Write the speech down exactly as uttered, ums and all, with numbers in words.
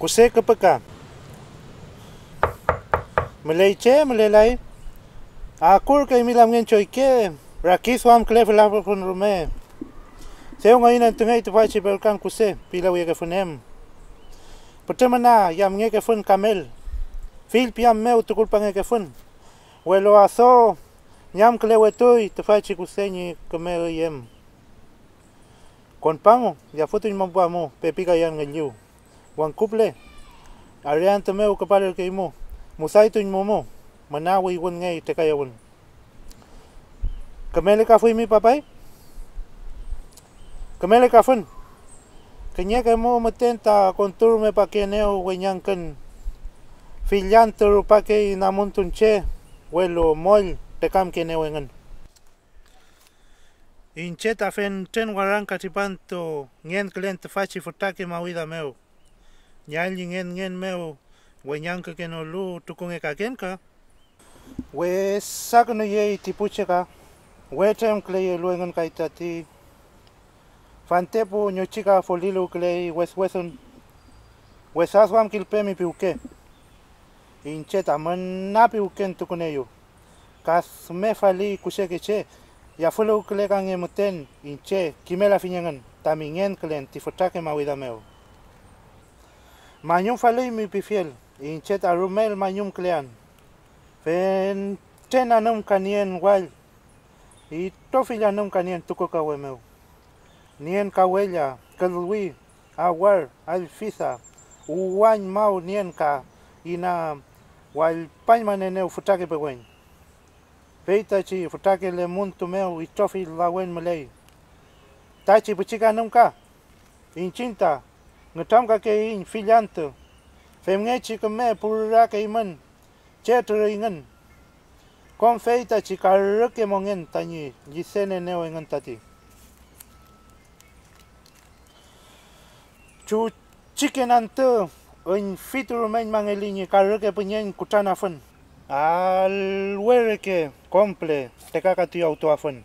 Kuse küpüka. Müley che mülelay. Akurkeymi lamngen choyke, rakiduamkülefulafun rume. Dew ngüyünentungey tüfachi perkan kuse, pilawyekefun em. Pütrü müna yamngekefun kamel, fill piam mew tukulpangekefun, welu aso ñamkülewetuy tüfachi kuse ñi küme üy em. Konpamu, yafütuñmapamu pepi kayan ngülliw, wangku püle. Ari antü mew küpalürkeymu, musaytuñmumu, müna wüywünngey trekayawün. Kümelekafuymi, papay. Kümelekafun. Kiñeke mu müten ta konturumepakeenew weñangkün, fill antü rupakey namuntun che, welu moll trekamkeenew engün. Iñche ta fentren warangka tripantu ngenkülen tüfachi fütrake mawida mew. Ñall ñi ngenngen mew weñangkükenolu trukungekaken ka. Wesakünuyey ti pu che ka, we tremküleyelu engün kay tati fantepu ñochika foliluwküley weswesün. Wesa duamkilpe mi piwke. Iñche tamün na piwkentukuneyu, ka dümefali kusheke che, yafüluwkülekange müten iñche kimelafiñ engün tami ngenkülen ti fütrake mawida mew. Mañumfaluymi pifiel, iñche ta rumel mañumkülean. Fentren anümka nien wall, itrofill anümka nien tukukawe mew. Nien kawella, külwi, awar, allfisa, uwañ maw nien ka ina wallpañmanenew fütrake peweñ. Fey tachi fütrake lemuntu mew itrofill lawen müley. Tachi pichike anümka, iñchiñ ta nütramkakeiñ fill antü, femngechi küme pürakeymün che trürüyngün. Kom fey tachi karüke mongen tañi llidenenew engün tati. Chuchiken antü üñfitu rumeñmangeli ñi karüke püñeñ kutranafün, alwe reke kom püle trekakatuyawtuafün.